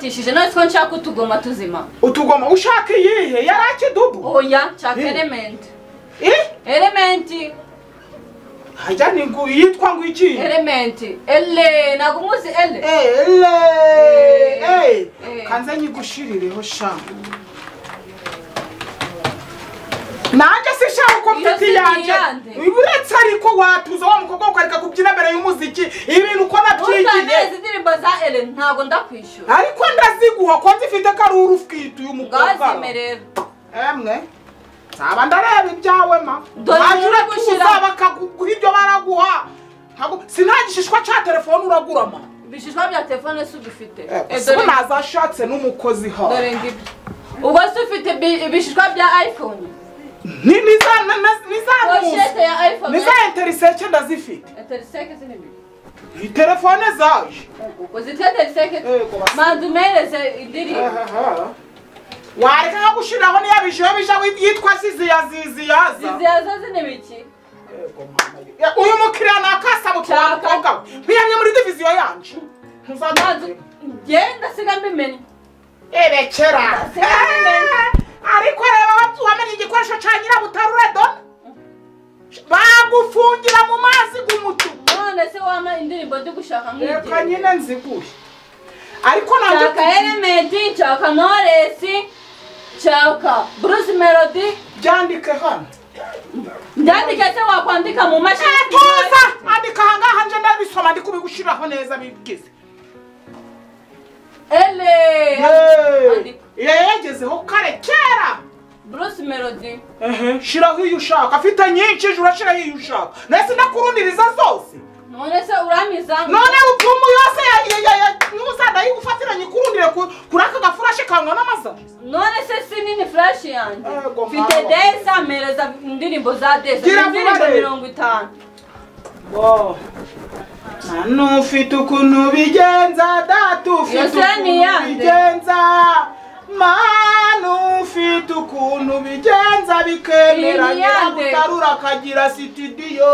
Wanyihutishije none ko nshaka utugoma tuzima. Utugoma ushaka iyihe? Yarakidubu. Oya, nshaka Element. Element. Hajya ni ngo yitwa ngo iki? Element. Elle nagumuzi elle. Elle. Kanze nyigushirireho sha. Nanje sishaka ko mfite yanje. Uretse ariko watuza wa mukobwa ukareka kubyina mbere y'umuziki ibintu uko nabyigiye. Utaneze indirimbo za Ellen ntago ndakwishyura. Ariko ndaziguha ko nzifite karuru ufite uyu mukobwa. Ngazimerera. Emwe. Nzaba ndareba ibyawe ma. Wajura kuza bakaguha ibyo baraguha. Ntago sinagishishwa cha telefone uragura ma. Ibishishwa bya telefone si ubifite. Dore nazashatse n'umukozi ha. Dore ngibyo. Ubwo se ufite ibishishwa bya iPhone? Niza interiseke ndazifite. Interiseke zinibiki? Telefone zaje. Uzitwa interiseke? Mandumereze indirimbo. Wareka gushiraho niya bijeho bija yitwa ziziyaziziyaza. Ziziyaza zinibiki? Uyu mukiriya nakasaba utwakobwa. Mpiyamye muri division yanje. Ntuzamanzu genda siga mbimenye. Erekera. Ariko reba wamenye igikoresho ca nyirabutarure don bagufungira mu mazi gumutu. None se wama indirimbo ndi gushaka nk'igihe. Reka nyine nziguye. Ariko nanje nshaka Element, nshaka Knowless, nshaka Bruce Melody. Byandike hano. Ndandike se wakwandika mu mashini. Tuza andika hangaha nje ndabisoma ndi kubigushiraho neza bigize. Ele. Yagezeho kare kera. Bruce Melody. Shiraho iyo ushaka. Afite nyinshi ejo urashiraho iyo ushaka. Nese ndakurundiriza zose. None se uramiza. None upfumu yose n'uzanda yigufatiranye kurundire kuraka gafurashe kangana n'amaza. None se sinini flash yanjye. Mfite deza mereza indirimbo za deza. Indirimbo 50. Bo. Manu ufite ukuntu bigenza data ufite ukuntu bigenza. Manu ufite ukuntu bigenza bikemera nyirabutarura akagira studio.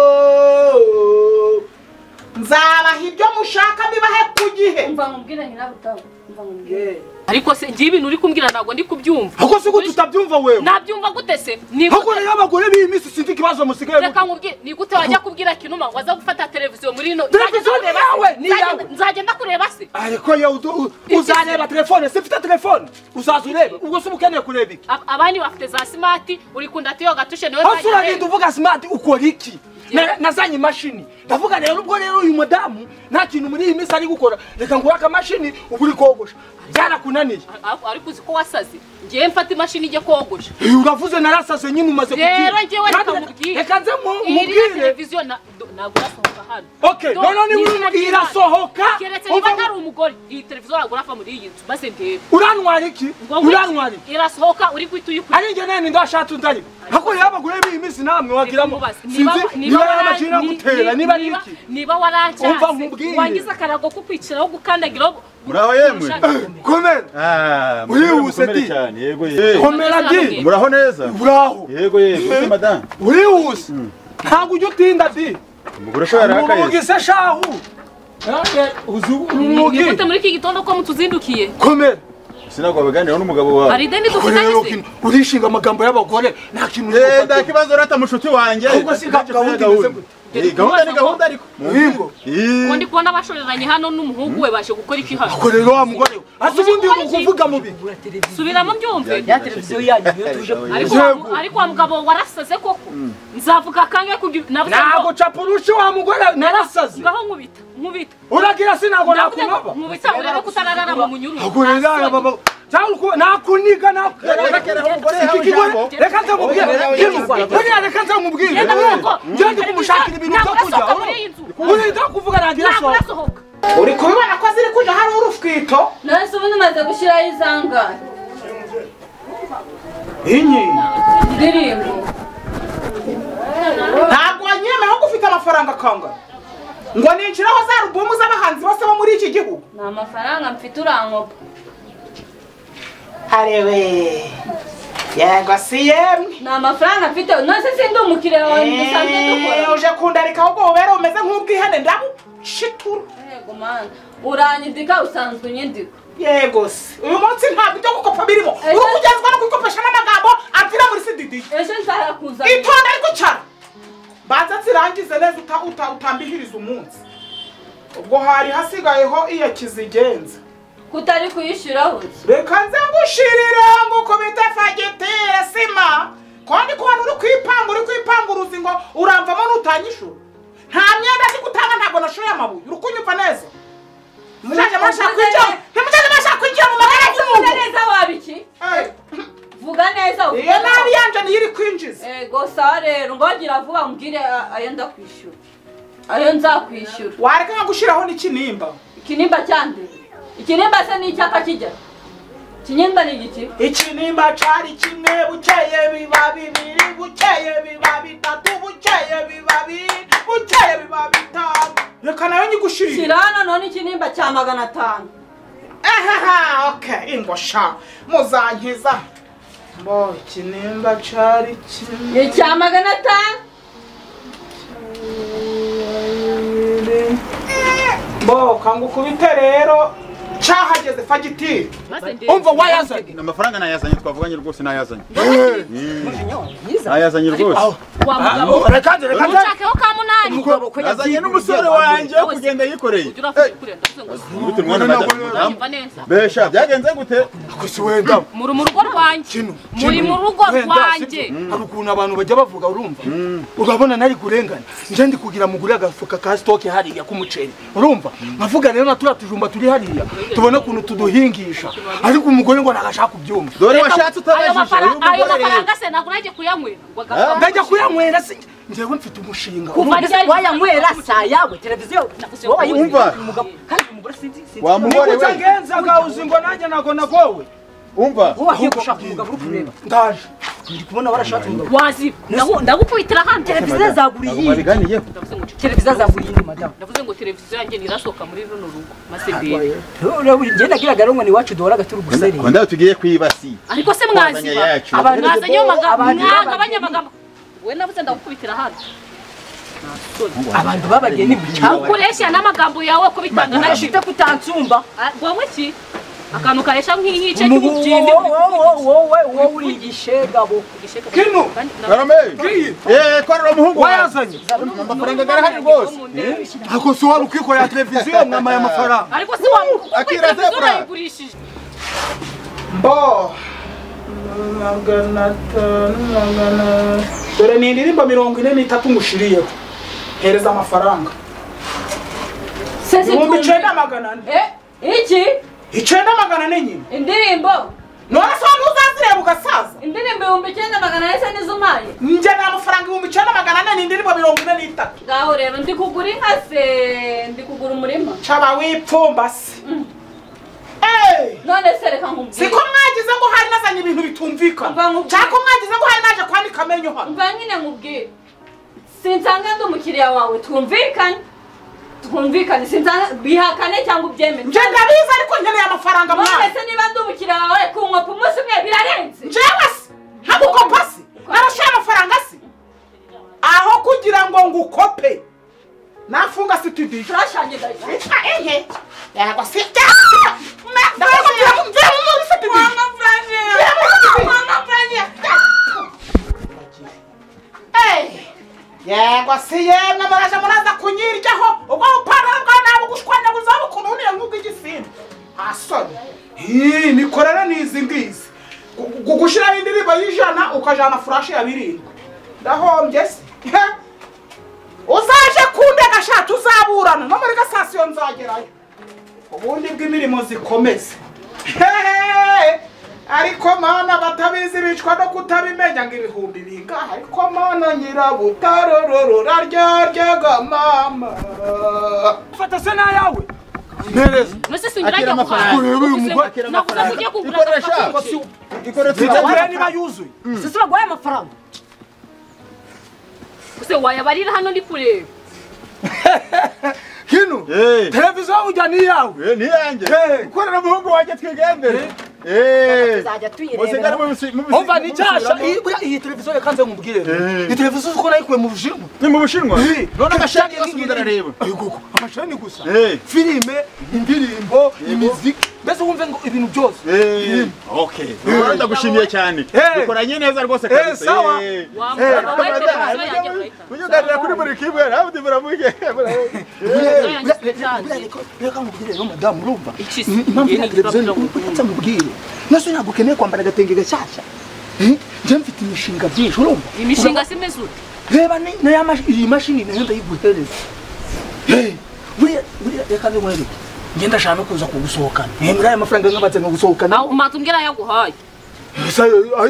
Nzabaha ibyo mushaka bibahe ku gihe. Umva nkubwire nyirabutarura, umva nkubwire. Ariko se ngiye ibintu uri kumbwira ntago ndi kubyumva. Ahubwo se gute utabyumva wewe? Nabyumva gute se? Ni gute rero abagore b'iyi minsi sinzi ikibazo musigaye. Reka nkubwire, ni gute wajya kubwira Kinuma ngo aza gufata televiziyo muri ino? Televiziyo yawe ni yawe. Nzagenda kureba se. Ariko yo uzareba telefone, se mfite telefone. Uzaza urebe. Ubwo se ukeneye kureba iki? Abandi bafite za smart, uri kunda tiyo gatushe niwe. Aho uragenda uvuga smart ukora iki? Nazanye imashini. Ndavuga rero ubwo rero uyu mudamu nta kintu muri iyi minsi ari gukora. Reka ngura akamashini ubu uri kogosha. Byarakunaniye. Ariko uzi ko wasaze. Ngiye mfata imashini ijye kogosha. Uravuze narasaze nyine umaze kugira. Rero ngiye reka mubwire. Reka nze mubwire. Televiziyo ntabwo irasohoka hano. Okay, none ni irasohoka. Keretse niba ntari umugore, iyi televiziyo ntabwo urafa muri iyi nzu maze ndebe. Urantwara iki? Urantwara iki? Irasohoka uri guhita uyikura. Ari njye nene ndashatse undari. Hako rero abagore b'iyi minsi namwe wagiramo. Sinzi niba amashini agutera niba ari iki. Niba warancatse. Wangiza akarago ko kwicaraho gukandagiraho. Muraho yemwe. Komera. Urihuse di. Yego yego. Komera di. Muraho neza. Muraho. Yego yego madame. Urihuse. Ntabwo ujya utinda di. Umugore sho yarakaye. Urugi se shahu. Urugi. Ni gute muri iki gitondo ko mutuzindukiye? Komera. Sinagwabaganira n'umugabo wawe. Hari ideni dufitanye se? Urishinga amagambo y'abagore nta kintu. Nda kibazo rata mushuti wanjye. Ahubwo si gahunda imeze gute? Gahunda ni gahunda ariko. Yego. Ko ndi kubona bashoreranye hano n'umuhungu we baje gukora iki hano? Ako rero wa mugore we. Ase ubundi kuvuga mubi. Subiramo mbyumve. Ya televiziyo yanyu niyo tuje. Ariko wa mugabo warasaze koko. Nzavuga kange kugira ntabwo capurushe wa mugore narasaze. Ngaho nkubita. Nkubita. Uragira sinago nakunaba. Nkubita urebe ko utararara mu munyururu. Ako rero baba cyangwa nakuniga reka nze nkubwire. Reka nze nkubwire. Ngende kumushakira ibintu byo kurya. Urinda kuvuga nagira sohoka. Uri kubibona ko ziri kuja hari urufwito? None se ubundi umaze gushyiraho izangahe? Inyi. Indirimbo. Ntabwo wanyemeho ko ufite amafaranga kangana. Ngo ninjiraho za rubumu z'abahanzi bose bo muri iki gihugu. Nta mafaranga mfite urankopa. Arewe. Yego si yemwe. Nta mafaranga mfite none se sindi umukiriya wawe dusanzwe dukora. Uje kundarika ahubwo ubera umeze nk'ubwihene ndabushitura. Yego mana. Uranyindika usanzwe unyindika. Yego se uyu munsi ntabwo ibyo gukopa birimo uri kugenzwa no gukopesha n'amagambo abwira muri CDD ejo nzayakuza itonde ariko cara banza nzirangize neza utambihiriza umunsi ubwo hari hasigayeho iya kizigenza kutari kuyishyuraho reka nze ngushirire ngo ukubite fagitire sima kandi kubona uri kwipanga uruzi ngo uramvamo n'utanyishura nta myenda ndi gutanga ntabwo nashoye amabuye uri kunyumva neza muzaje mashaka kwinjira mu magara y'umuntu neza wabiki vuga neza iyo nabi yanje niyo iri kwinjiza ego sawa rero ngogira vuba umbwire ayo ndakwishyura ayo nzakwishyura wareka nkagushiraho n'ikinimba ikinimba cyande ikinimba se ni icyapa kijya ikinimba ni igiki ikinimba cari kimwe bukeye biba bibiri bukeye biba bitatu bukeye biba bine bukeye biba bitanu reka nayo nyigushirire shira hano none ikinimba cya 500 eheha okay ingosha muzankiza mbo ikinimba cari kimwe icya 500 mbo kangukubite rero cyahageze fagitire umva wayazanye amafaranga nayazanye twavuganye rwose nayazanye nayazanye rwose wa mugabo reka ucakeho ka munani nazanye n'umusore wanjye kugenda yikoreye besha byagenze gute si wenda muri mu rugo rwanjye muri mu rugo rwanjye hari ukuntu abantu bajya bavuga urumva urabona nari kurengana nje ndi kugira mugure agafuka ka stock hariya k'umuceri urumva nkavuga rero na turiya tujumba turi hariya tubone ukuntu tuduhingisha ariko umugore ngo nagashaka kubyumva dore washatse utabajije ayo mafaranga se ntabwo najye kuyanywera ndajya kuyanywera se njyewe mfite umushinga wayanywera saa yawe televiziyo wowe umva kandi umugore sinzi wa mugore we nikutangenzaga uzi ngo nanjye ntabwo nagowe umva wowe wagiye gushaka umugabo uri kureba ndaje ndi kubona warashatse umugabo wazi ndagukubitira hano televiziyo zagura iyi televiziyo zagura iyi madamu ndavuze ngo televiziyo yanjye ntirasohoka muri runo rugo masederi njye nagiraga rumwe iwacu duhoraga turi guserera kwanda tugiye kwibasi ariko se mwaziba mwazanye amagambo mwagabanya amagambo we navuze ndagukubitira hano abantu babageni mu cyangwa ukoresha n'amagambo yawe ko bitanga na shite kutansumba wowe ki akantu karesha nk'inyice cy'umubyindi wowe wowe uri igishegabo kino karame korera umuhungu wayazanye amafaranga garahari rwose ako si wari ukwikorera televiziyo mwamaye amafaranga ariko si wari akira zebra urayigurishije mbo 500 dore ni indirimbo 43 ngushiriyeho hereza amafaranga 9400 iki 9400 nyine indirimbo none se waba uzazireba ugasaza indirimbo 9400 se nizo umpaye njye ni amafaranga 9400 ni indirimbo 43 ngaho rero ndi kugura inka se ndi kugura umurima caba wipfumba se none se reka nkubwire siko mwagize ngo hari nazanye ibintu bitumvikana cyako mwagize ngo hari naje kwanika amenyo hano mva nyine nkubwire sinsanga ndi umukiriya wawe twumvikane twumvikane sinzanga bihakane cyangwa ubyemere nje ndabizi ariko nkeneye amafaranga mwana none se niba ndi umukiriya wawe kunkopa umunsi umwe birarenze njyewe se ntagukopa se narashoye amafaranga se aho kugira ngo ngukope nafunga situdiyo turashange ndahita ehe yego si ndakubwira muri situdiyo yego si yemwe muraje muraza kunyiryaho ubwo bupantaro bwawe ntabwo gushwanyaguzaho ukuntu uniye nk'ubw'igisimba ntasoni nikorere n'izi ngizi gushyiraho indirimbo y'100 ukajana furashe ya 7 ndahombye se uzaje kundega sha tuzaburana no muri gasasiyo nzagerayo ubundi bw'imirimo zikomeze ariko mana batabizi bicwa no kutabimenya ngo ibihumbi bingahe ariko mana nyirabutarororo raryaryaga mama fata se nayawe mpereza nose singira guhaha navuze ko ugiye kugura ikoresha niba yuzuye sisi baguhaye amafaranga use wayabarira hano ndi kureba hino televiziyo ujya ni iyawe ni iyanjye korera umuhungu wanjye twigendere tuzajya tuyirebera umva ni cyasha iyi televiziyo reka nze nkubwire iyi televiziyo uko nayikuye mu Bushinwa ni mu Bushinwa none amashani yose umuntu arareba amashani gusa filime indirimbo imiziki Mbese wumve ngo ibintu byose. Okay. Ndagushimiye cyane. Dukoranye neza rwose kabisa. Sawa. Unyuganira kuri buri kimwe nawe muramuke. Reka nkubwire rero madamu urumva. Impamvu ya televiziyo uretse nkubwire. Nase ntabwo ukeneye kwambara agatenge gashyashya. Njye mfite imishinga byinshi urumva. Imishinga si meze ute? Reba iyi mashini nayo ndayiguhereza. Buriya reka nkwereke. Ngenda shaka no kuza kugusohokana. Muri aya mafaranga nkabatse nkagusohokana. Aho umanza umbwira yaguhaye.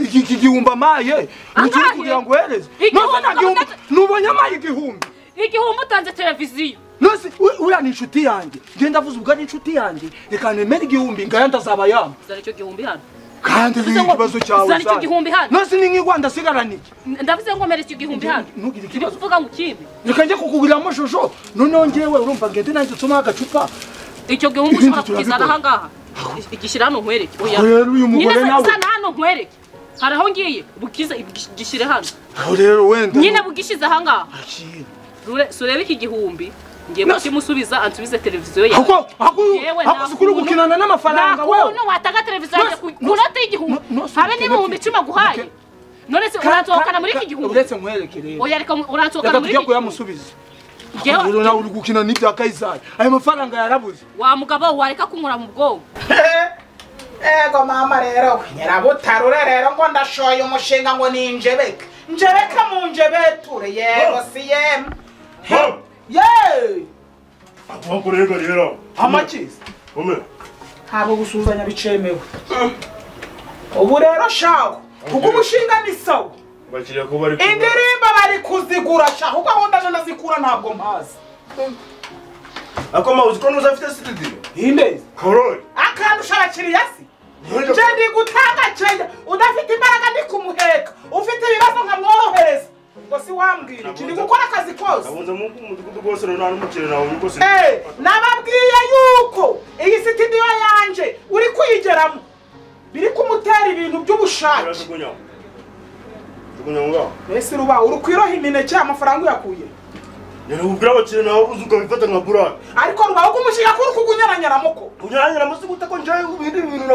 Iki gihumbi amaye. Ugiye kugira ngo uhereze. Nose nta gihumbi. Nubonye amaye igihumbi. Igihumbi utanze televiziyo. Nose uriya ni inshuti yanjye. Ngenda avuze ubwo ari inshuti yanjye. Reka nemere igihumbi ngaya ndazaba yampa. Zana icyo gihumbi hano. Kandi ni ikibazo cyawe. Zana icyo gihumbi hano. Nose ni nk'Rwanda sigarana iki. Ndavuze ngo mere icyo gihumbi hano. Ntugire ikibazo. Uvuga ngo ikindi. Reka njye kukuguriramo shosho. Noneho njyewe urumva ngende nanjye nsoma agacupa. Icyo gihumbi ushobora kukizana aha ngaha. Igishyira hano nkwereke. Oya. Rero uyu mugore nawe. Zana hano nkwereke. Hari aho ngiye bukize gishyire hano. Aho rero wenda. Nyine bugishize aha ngaha. Surebe iki gihumbi. Ngiye kukimusubiza ansubize televiziyo yawe. Ako sikuri gukinana n'amafaranga wewe. Uno watanga televiziyo yanjye ku note y'igihumbi. Habe n'ibihumbi 10 aguhaye. None se uransohokana muri iki gihumbi? Uretse nkwereke rero. Oya reka uransohokana muri iki. Reka tujye kuyamusubiza. Rero nawe uri gukina n'ibya Kayizari. Ayo mafaranga yarabuze. Wa mugabo wareka kunkura mu bwonko. Ego mama rero nyirabutarure rero ngo ndashoye umushinga ngo ninjebeke. Njebeka mu njebeture yego si yemwe. Yeee! Abakorega rero. Amakiza. Ome. Ntabwo gusuhuzanya bicemewe. Ubu rero shaho kuko umushinga ni sawa. Bakiriya ko bari indirimbo bari kuzigura shaho kuko aho ndaje ndazikura ntabwo mpazi. Ako mawuzi ko nuza afite studio. Inde? Korori. Akandusha abakiriya si? Nje ndi gutanga chenja udafite imbaraga ndi kumuheka ufite ibibazo nkamworohereza. Ubwo si wambwira iki ndi gukora akazi kose. Nabunze mu mudugudu rwose rero nta n'umukiriya nawe rwose. Nababwiye yuko iyi studio yanje uri kuyigeramo biri kumutera ibintu by'ubushake. Ese ruba uri kwiroha imineke amafaranga uyakuye. Nari abakiriya nawe uzi ukabifata nka burake. Ariko ruba ugumushinga ko uri kugunyaranyaramo ko. Kunyaranyaramo si gute ko njyewe ibindi bintu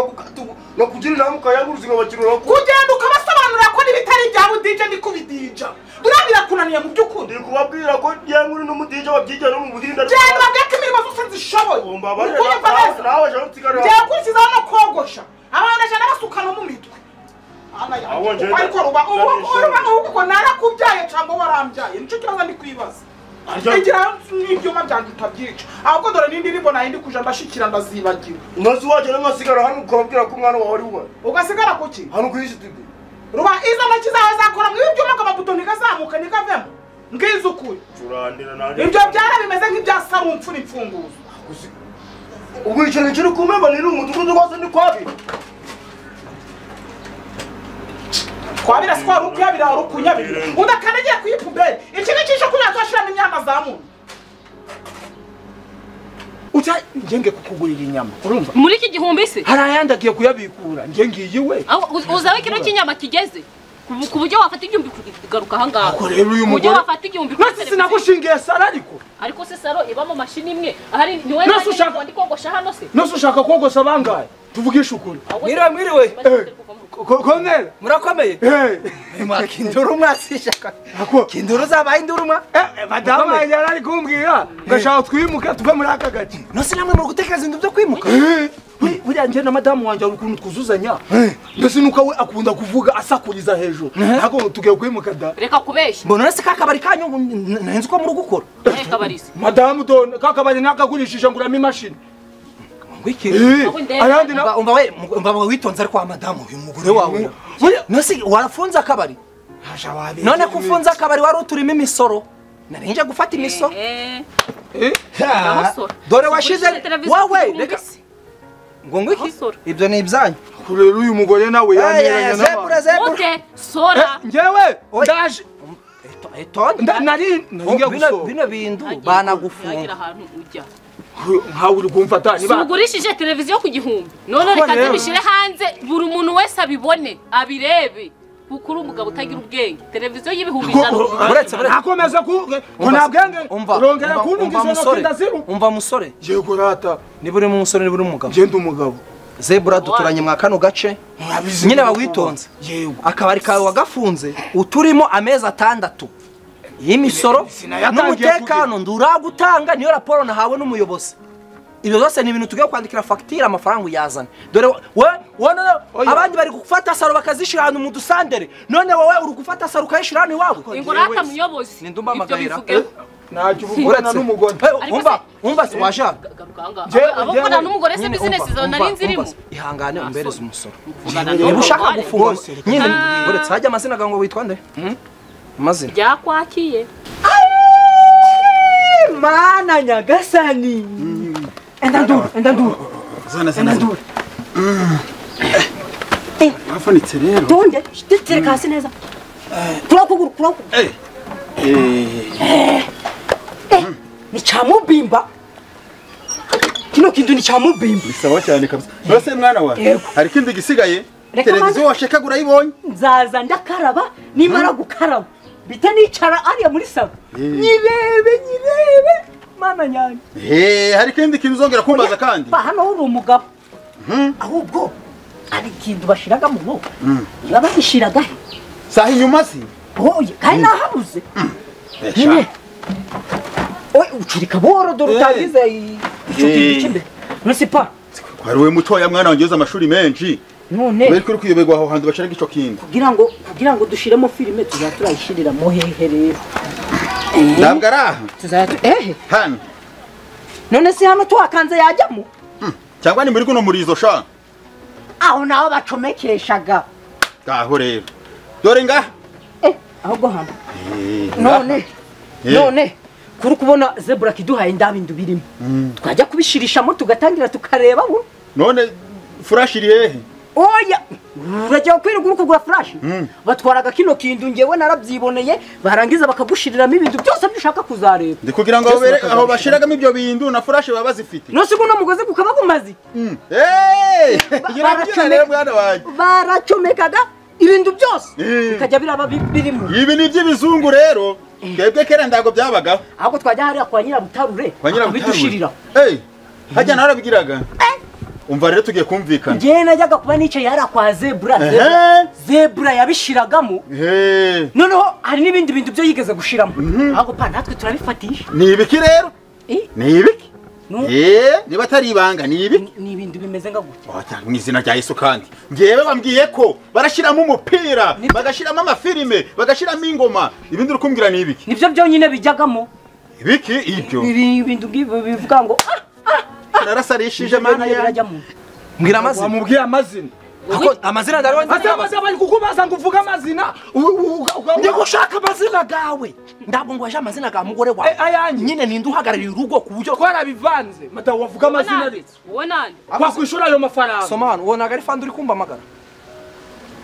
nakugira inama ukayanguruza nkabakiriya. Kugenda ukabasobanurira ko n'ibitari ibyawe udije ndi kubidija. Buriya birakunaniye mu by'ukuri. Ndi kubabwira ko njyewe uri n'umudije wabyigiye no mu Buhinde. Genda ubabwire ko imirimo zose nzishoboye. Uri kumva neza? Nawe ejo nsigara. Ngiye gukurikizaho no kogosha. Abantu ejo nabasuka no mu mitwe. Ariko ruba ubu narakubyaye cyangwa warambyaye nicyo kibazo ndi kwibaza. Igira n'ibyuma byanjye utabyica. Ahubwo dore n'indirimbo nayo ndi kuja ndashikira ndazibagiwe. Umunsi wagera nkasigara hano ukababwira ko umwana wawe ari uwe. Ugasigara kuki? Hano kuri studio. Ruba izo ntoki zawe zakora mu ibyuma amabuto ntigazamuka ntigavemo. Ngize ukuri. Turandira nanjye. Ibyo byara bimeze nk'ibya sarumfura imfunguzo. Ubu ikintu kiri kumemba ni umudugudu rwose ni kwabi. Kwabira skwara ukuyabira urukunyabira. Udakandagiye kuyipuberi. Iki ni cisho kugira twashiramo imyama za muntu. Uta ngenge kukugurira inyama urumva? Muri iki gihumbi se? Hari ayandi agiye kuyabikura nge ngiye iwe. Uzawe kino cy'inyama kigeze ku buryo wafata igihumbi kugaruka aha ngaha. Ako rero uyu mugore. Ku buryo wafata igihumbi. Nase sinagushingiye saro ariko. Ariko se saro ibamo mashini imwe. Ahari ni wewe ndi kogosha hano se? Nase ushaka kogosha bangahe? Tuvugishe ukuri. Mwiriwe mwiriwe. Komera. Murakomeye? Kinduru mwasishaka. Kinduru zabaye induru mwa? Madamu yari kumbwira ngashaka twimuka tuve muri aka gace. Nose namwe muri gutekereza ibintu byo kwimuka? Buriya njye na madamu wanjye hari ukuntu twuzuzanya. Mbese nuko we akunda kuvuga asakuriza hejuru. Ntabwo tugiye kwimuka da. Reka kubeshya. Mbona nose kakabari kanyu nzi ko muri gukora. Kabari se. Madamu don kakabari nakagurishije nguramo imashini. Ngwiki. Umva we umva witonze ariko wa madamu uyu mugore wawe. Nose warafunze akabari. None kufunza akabari wari uturimo imisoro. Narinje gufata imisoro. Dore washize wowe reka ngo ngwiki ibyo ni ibyanyu. Rero uyu mugore nawe yaniranye n'abantu. Ute sora. Njyewe ndaje nari gusohora. Bino bintu banagufunga. Nkawe uri kumfata niba ugurishije televiziyo ku gihumbi none reka zibishire hanze buri muntu wese abibone abirebe kuko uri umugabo utagira ubwenge televiziyo y'ibihumbi 100 uretse akomeza ku ngo nta bwenge urongera kuntunga izo ntoki ndaziru umva musore yego rata niba uri umusore niba uri umugabo ngenda umugabo Zebra duturanye mwa kano gace nyine bawitonze akabari kawe wagafunze uturimo amezi 6 y'imisoro n'umutekano nduragutanga niyo raporo nahawe n'umuyobozi. Ibyo byose ni ibintu tugiye kwandikira fagitire amafaranga uyazana. Dore we abandi bari gufata saro bakazishira ahantu mu dusandere, none wowe uri gufata saro ukayishira hano iwawe. Ingurata muyobozi nindumba ntacyo uvugana n'umugore. Umva umva si waje abavugana n'umugore se business zawe nari nzirimo. Ihangane umbereze umusoro niba ushaka gufunga nyine uretse hajya amazina ngo witwa nde? Amazina byakwakiye mana nyagasani. Enda nduru zana nduru. Wafunitse rero tonde tereka hasi neza. Kurakuguru ni chamubimba kino kintu ni chamubimba. Ni sawa cyane kabisa. Nose mwana wa hari kindi gisigaye televiziyo washekagura ibonye nzaza ndakaraba nimara gukaraba bita nicara ariya muri salo nyirebe mana nyange. Hari kindi kintu uzongera kumbaza kandi hano uri umugabo ahubwo ari kintu bashiraga mu nkoko babishiraga he saha inyuma si oye kandi nahabuze nyine. Oye ucirika buhoro dore utagize icyo kintu cy'imbere. None pa kwari we mutoya mwana wangeze amashuri menshi none bari kuri kuyoberwa aho hantu bashiraga ico kintu kugira ngo dushiremo filime tuzaturayishirira mo hehe rero. Ntabwo ari aha ehe hano none si hano twakanze yajyamo cyangwa ni muri kuno murizo sha aho naho bacomekeshaga ngaho rero dore ngaha ahubwo hano none kuri kubona Zebra kiduhaye ndabindu birimo twajya kubishirishamo tugatangira tukareba bu none flash iri hehe? Oya urajya kwirugura kugura flash batwaraga kino kintu ngewe narabyiboneye barangiza bakagushiriramo ibintu byose byushaka kuzareba. Ndi kugira ngo aho bashiragamo ibyo bintu na flash baba bazifite. Nose kuno mugozi gukaba kumazi baracomekaga ibintu byose bikajya biraba birimo. Ibi ni iby'ibizungu rero twebwe kera ndago byabagaho. Ahubwo twajya hariya kwa Nyirabutarure bidushirira. Hajya narabigiraga. Umva rero tugiye kumvikana. Ngiye najyaga kuba nicaye hariya kwa Zebra. Zebra yabishiragamo. Noneho hari n'ibindi bintu byo yigeze gushiramo. Ahubwo pa natwe turabifatisha. Ni ibiki rero? Ni ibiki? Niba atari ibanga ni ibiki? Ni ibintu bimeze nka gutya. Mu izina rya Yesu kandi. Ngewe bambwiye ko barashiramo umupira, bagashiramo amafilime, bagashiramo ingoma. Ibindi uri kumbwira ni ibiki? Nibyo byonyine bijyagamo. Ibiki ibyo? Ibintu bivuga ngo narasarishije mana yanjye. Mbwira amazina. Wamubwiye amazina. Amazina ndariwe nzi. Ase bari kukubaza ngo uvuge amazina. Ndi gushaka amazina gawe. Ndabwo ngo aje amazina ga mugore wawe. Ayanjye. Nyine ninde uhagarariye urugo ku buryo twarabivanze. Mata wavuga amazina ari. Uwo nande? Kwakwishura ayo mafaranga. Soma hano uwo naga ari fandi uri kumba amagara.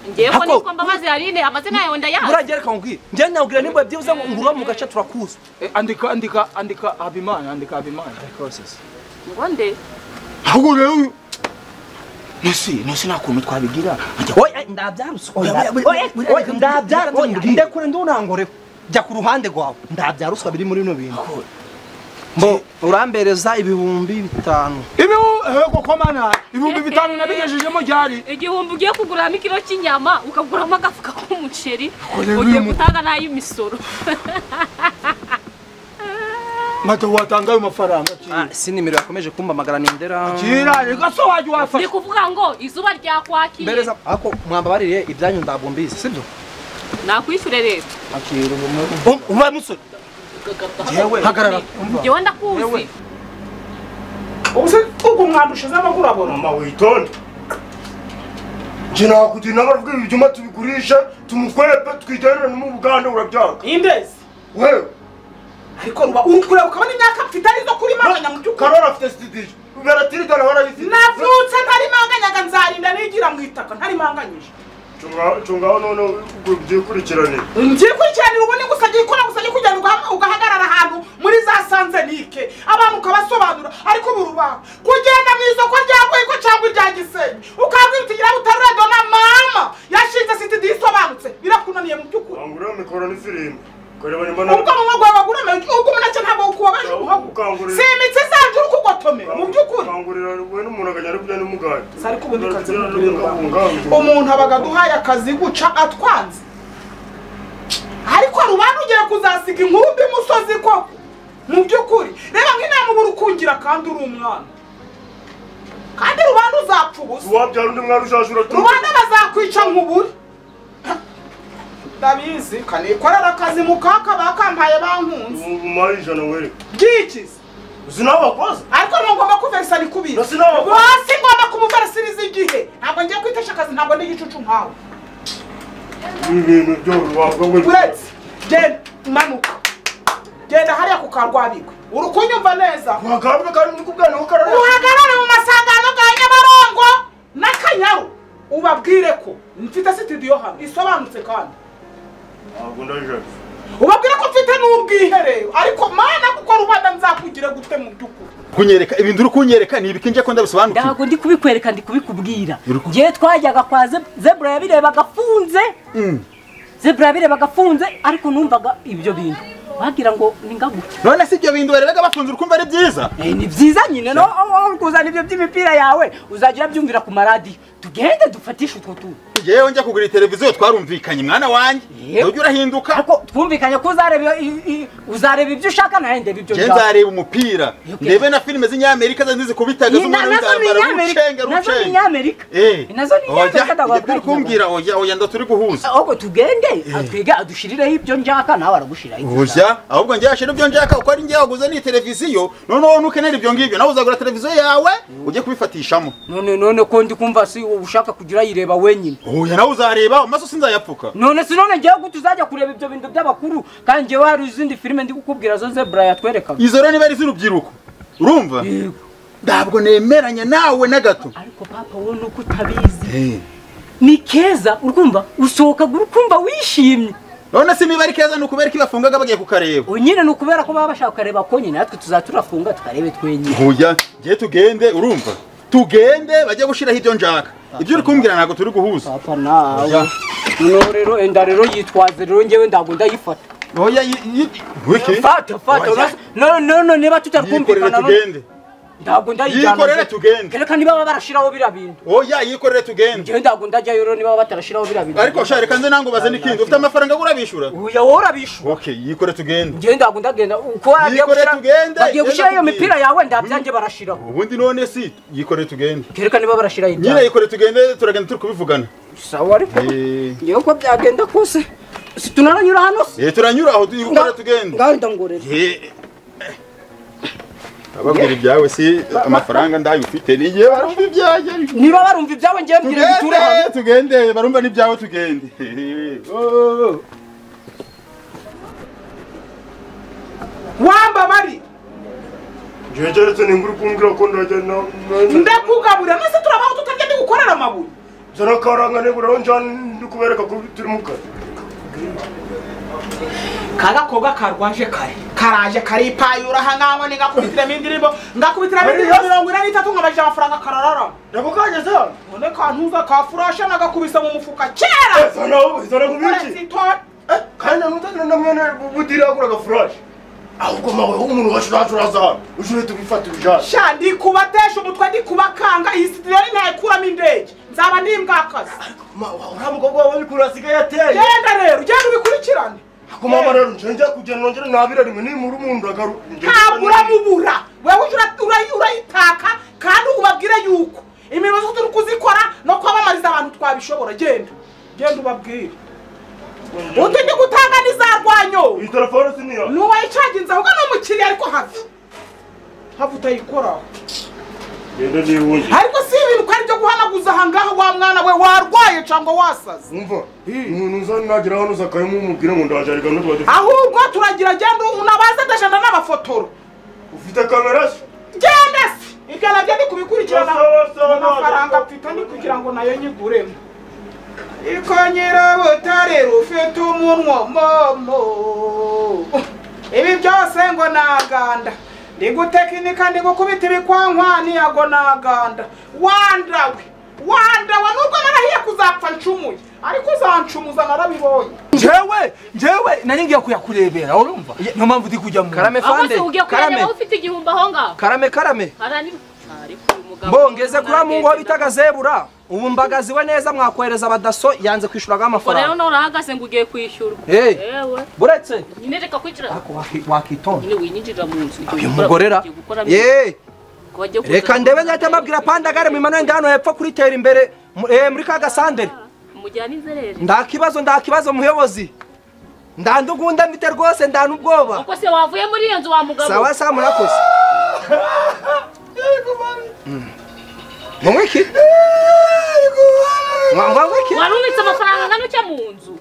Ngewe ko nitwa Mbabazi Aline amazina yawe ndayazi. Muragereka ngubwire. Nge nawubwira nimba byibuze ngo ngurwa mu gace turakuza. Andika andika Habimana andika Habimana. Ngo nde? Ahubwo rero Nose nta kuntu twabigira. Oya ndabyarutse. Oya ndabyarutse. Ndekure ndunangoreho. Jya ku ruhande rwawe. Ndabyaruswa biri muri bino bintu. Mbo urambereza 5000. Ibihu komana 5000 nabigejejemo ryari. Igihumbi ugiye kuguramo ikiro cy'inyama ukaguramo agafuka k'umuceri ugiye gutanga n'ay'imisoro. Mato watanga ayo mafaranga si nimero yakomeje kumpamagara nindera. Kira reka so waje wafasha. Ni kuvuga ngo izuba ryakwakiye. Mbereza ako mwambabarire ibyanyu ndabwo mbizi sibyo? Nakwishyure rero. Akira umva musore. Jewe hagarara. Jewe ndakuzi. Ubuse ubwo mwandushize amaguru abona. Mama witonde. Nje nakugira inama rwo ibyuma tubigurisha tumukwepe twigerere no mu Buganda urabyanga. Indezi. Wewe ariko ruba urukura ukabona imyaka mfite arizo kuri manganya mu byukuri. Karora afite studio. Baratirigana barayifite. Navutse ntari manganyaga nzarinda nigira mu itaka ntari manganyije. Cunga none ubyikurikirane. Nbyikurikiranira ubu ni gusa gikora gusa kujyana ugahagarara ahantu muri za Sanzenike abantu ukabasobanura ariko uburuba kugenda mu isoko rya Rwego cyangwa irya Gisenyi ukabwira uti Nyirabutarure dona mama yashinze sitidi isobanutse birakunaniye mu byukuri. Angura mikoro ni filime. Ubwo mu mugwa bagurame ubwo umuneke ntabwo ukubabaje umuhogo. Si imitsi zanje wanjye uri kugotomera mu by'ukuri kangurira we n'umuntu akajya ari kurya n'umugati sari kubundi kazi umuntu abaga duhaye akazi guca atwanze ariko rubanda ugiye kuzasiga inkuru mbi musozi koko mu by'ukuri reba nk'inama ubura ukungira kandi uri umwana kandi rubanda uzapfa ubusa wabyara undi mwana ushaje uratura rubanda bazakwica nk'uburi ndabizi kanikorera akazi mukaka bakampaye bankunze umaye ijana wereka byikize uzi nawe wakoze ariko ntugomba kuverisa nikubira bose ngomba kumuverisiriza igihe ntabwo ngiye kwitesha akazi ntabwo ndi igicucu nkawe ibintu byo wavuga ngo uretse genda manuka genda hariya ku karwabigwe uri kunyumva neza uhagarare kandi ndikubwana ko karara uhagarare mu masangano ga Nyabarongo n'Akanyaru ubabwire ko mfite studio hano isobanutse kandi ntabwo ndaje ubabwire ko mfite n'ubwiherero ariko mana kuko rubanda nzakugire gute mu by'ukuri kunyereka ibintu uri kunyereka ni ibiki nje ko ndabisobanukirwa ntabwo ndi kubikwereka ndi kubikubwira ngiye twajyaga kwa Zebra yabirebaga afunze Zebra yabirebaga afunze ariko numvaga ibyo bintu wagira ngo ni ngaguke none si ibyo bintu barebaga bafunze urukumva ari byiza ni byiza nyine no kuzana ibyo by'imipira yawe uzajya urabyumvira ku maradiyo tugende dufatishe utwo tuntu ngewe njya kugura televiziyo twarumvikanye mwana wanjye ujya urahinduka ariko twumvikanye ko uzareba ibyo ushaka nawe ndeba ibyo nshaka nzareba umupira ndebe na filime z'inyamerika zikubitaga z'umwana w'intambara rucenga nazo ni inyamerika nazo ni inyamerika uri kumbwira oya oya ndo turi guhuza ahubwo tugende atwige adushirireho ibyo njaka nawe aragushiraho ibyo ushaka ahubwo njye yashira ibyo njaka uko ari njye waguze ni televiziyo noneho nukenera ibyo ngibyo nawe uzagura televiziyo yawe ujye kubifatishamo none ko ndi kumva si ushaka kugira yireba wenyine oya nawe uzareba amaso sinzayapfuka none si none ngewe gute uzajya kureba ibyo bintu by'abakuru kandi ngewe hari izindi filime ndi kukubwira zo Zebra yatwerekaga izo rero niba ari iz'urubyiruko urumva ntabwo nemeranya nawe na gato ariko papa wowe nuko utabizi ni keza urumva usohoka urukumva wishimye none si niba ari keza ni ukubera ko bafungaga bagiye kukareba nyine ni ukubera ko baba bashaka kukareba ko nyine natwe tuzaturafunga tukarebe twenyine oya ngiye tugende urumva tugende bajye gushiraho ibyo njaka ibyo uri kumbwira ntabwo turi guhuza papa nawe noneho rero enda rero yitwaze rero ngewe ntabwo ndayifata oya fata fata none niba tutarkumvikana tugende ntabwo ndayijyana yikorere tugende reka niba baba barashiraho biriya bintu oya yikorere tugende ngewe ntabwo ndajyayo rero niba batarashiraho biriya bintu ariko sha reka nze nango baze n'ikindi ufite amafaranga urabishura oya wowe urabishura okay yikore tugende ngewe ntabwo ndagenda uko yikorere tugende bagiye gushira iyo mipira yawe ndabyanjye barashiraho ubundi none si yikorere tugende reka niba barashiraho ibyawe nyine yikorere tugende turagenda turi kubivugana sawa ariko ngewe uko byagenda kose si tunaranyura hano se turanyura aho yikorere tugende ngaho ndangorera ababwira ibyawe si amafaranga ndayo ufite niye barumva ibyawe niba barumva ibyawe ngiye mbwira biture hano tugende barumva n'ibyawe tugende wamba bari ngegeretse ninguri kumbwira ko ndajya ndakugaburira nose turabaho tutarya ndi gukorera amabuye zarakaranga nibura njana ndi kubereka ko turi mu kazi kagakobwa karwaje kare karaje karipayura hangangwa ningakubitiramo indirimbo ngakubitiramo indirimbo 43 nkabajije amafaranga karararama nako kageze hano none kantuza ka furasha nagakubise mu mufuka kera zana kubiki kandi nanuza na mwene budira aguraga furasha ahubwo mawe umuntu washuracuraza hano uje uhita ubifata ubijana sha ndi kubatesha umutwe ndi kubakanga iyi sitidiyo ntayikuramo indege nzaba ndimbwakazi uriya mukobwa wawe uri kurasigaye ateye genda rero ugenda ubikurikirane Ako mama rero nje kugenda nongere nabira rimwe nimura umuntu agaru ntabwo uramubura wewe urayitaka kandi ubabwire yuko imirimo zose turi kuzikora no kwamamariza abantu twabishobora genda genda ubabwire uti ndi gutanga n'izarwanyo iyi telefone si niyo nuwayicaginze ahubwo ni umukiriya ariko hafi hafi utayikoraho genda nihunge ariko si ibintu ko ari byo guhanaguza aha ngaha wa mwana we warwaye cyangwa wasaze umva umuntu uza nagera hano uzakayemo umubwire ngo ndaje ariko n'utwa dufite ahubwo turagira genda unabaze ndajana n'abafotora ufite kamera se genda se ibyo nabyo ndi kubikurikirana amafaranga mfite ni kugira ngo nayo nyiguremo ariko nyirabutare rufite umunwa momo ibi byose ngo naganda ndi gutekinika ndi gukubita ibikwankwani yago naganda wandawe wandawe nubwo narahiye kuzapfa ncumuye ariko uzancumuza narabibonye njyewe Nari ngiye kuyakurebera urumva niyo mpamvu ndi kujya mu Karame fande. Karame ufite igihumbi aho ngaho. Karame karame. Mbongeze kuri mungu aho bitaga Zebura. Ubu mbagazi we neza mwakohereza abadaso yanze kwishuraga amafaranga. Rero none urahagaze ngo ugiye kwishyurwa. Ewe. Buretse. Nyine reka kwicara. Ako wakitonda. Nyine winyinjira mu nzu. Uyu mugorera. Ye. Reka ndebe nyate mabwira pandagare mu Emmanuel hano hepfo kuri tera imbere muri ka gasandere. Mujyana inzerere. Ndakibazo muyobozi. Ndandugunda mite rwose ndanubwoba. Uko se wavuye muri iyo nzu wa mugabo. Sawa sawa murakoze. Mwiki? Mwiki? Warubitse amafaranga ngano cya mu nzu.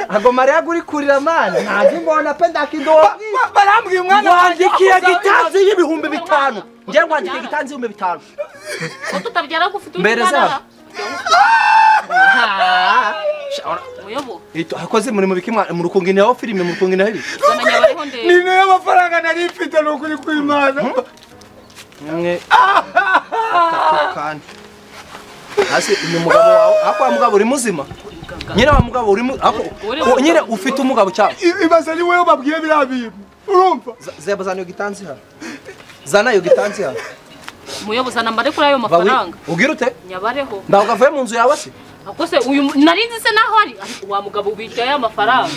Ago Maria guri kurira mana ntazi ngona pe ndakidoga. Barambwiye umwana wandikiye gitanzi y'ibihumbi 5. Ngiye ngwandikiye gitanzi y'ibihumbi 5. Ko tutabyara gufite umwana. Muyobo. Ito akoze muri mubiki mu rukunginaho filime mu rukunginaho ibi. Ni nayo amafaranga nari mfite n'ukuri kw'Imana. Mwe. Kandi. Hasi ni mugabo wawe ako wa mugabo uri muzima. Nyine wa mugabo uri ako nyine ufite umugabo cyangwa. Ibaze ni wewe babwiye biriya bintu. Urumva? Zeba zana yo gitanzi hano. Zana yo gitanzi hano. Muyobo zana mbare kuri ayo mafaranga. Ugira ute? Nyabareho. Ndavuga avuye mu nzu yawe se? Akose uyu narinzi se naho ari wa mugabo ubishyura ya mafaranga.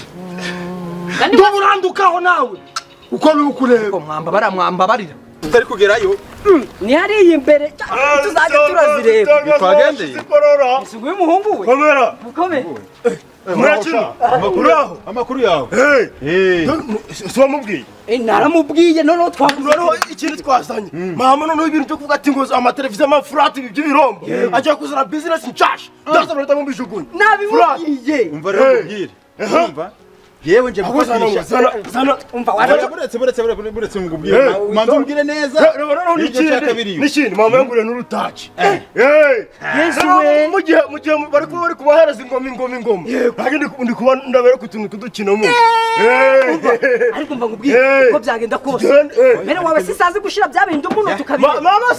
Nduburandukaho nawe. Uko ni ukureba. Mwamba mwambabarira. Tutari kugerayo. Ni hariya imbere tuzajya turazireba. Twagendeye. Isugu y'umuhungu we. Komera. Mukome. Murakina. Amakuru. Amakuru yawe. Eh. Si wamubwiye? Naramubwiye noneho twavuze noneho ikintu twazanye. Mama noneho ibintu byo kuvuga ati ngo amateleviziyo amafurati by'ibirombo. Ajya kuzana business nshasha. Ndaza barata mu bijugunya. Nabimubwiye. Umva rero nkubwire. Umva. Yewe nje gufatisha. Zana umva wara buretse ngubwire. Manze umbwire neza. Noneho n'ikindi mama yanguriye n'urutaki. Yesu we. Mu gihe bari kuba bari kubahereza ingoma. Ntabwo ndi kuba ndabera kutuntu kudukinamo. Ariko mva ngubwire uko byagenda kose. Mbere wawe sisazi gushira bya bindi umuntu tukabira. Mama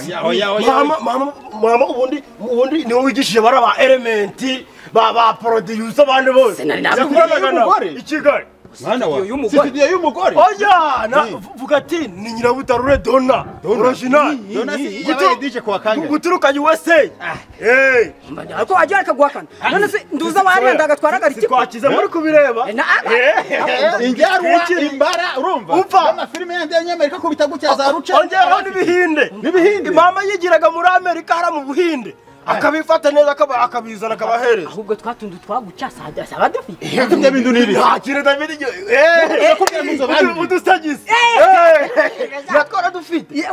mama ubundi niwe wigishije bara ba element ba producer abandi bose. Ikigali. Mwana wa studio y'umugore. Oya na vuga ati ni Nyirabutarure Donna original. Donna si yabaye DJ kwa kanga. Guturuka USA. Ariko wajya areka guhakana. None se nduza wariya ndagatwaraga iki? Twakize muri kubireba. Injarwa imbara urumva. Amafilime yandi y'Amerika kubita gutya za ruca. Ongeraho n'ibihinde. N'ibihinde. Mama yigiraga muri Amerika hara mu Buhinde. Akabifata neza akabizana akabahereza. Ahubwo twatundu twaguca saba dufite. Ibyo bintu nibi. Nta David udusagisi. Nakora dufite.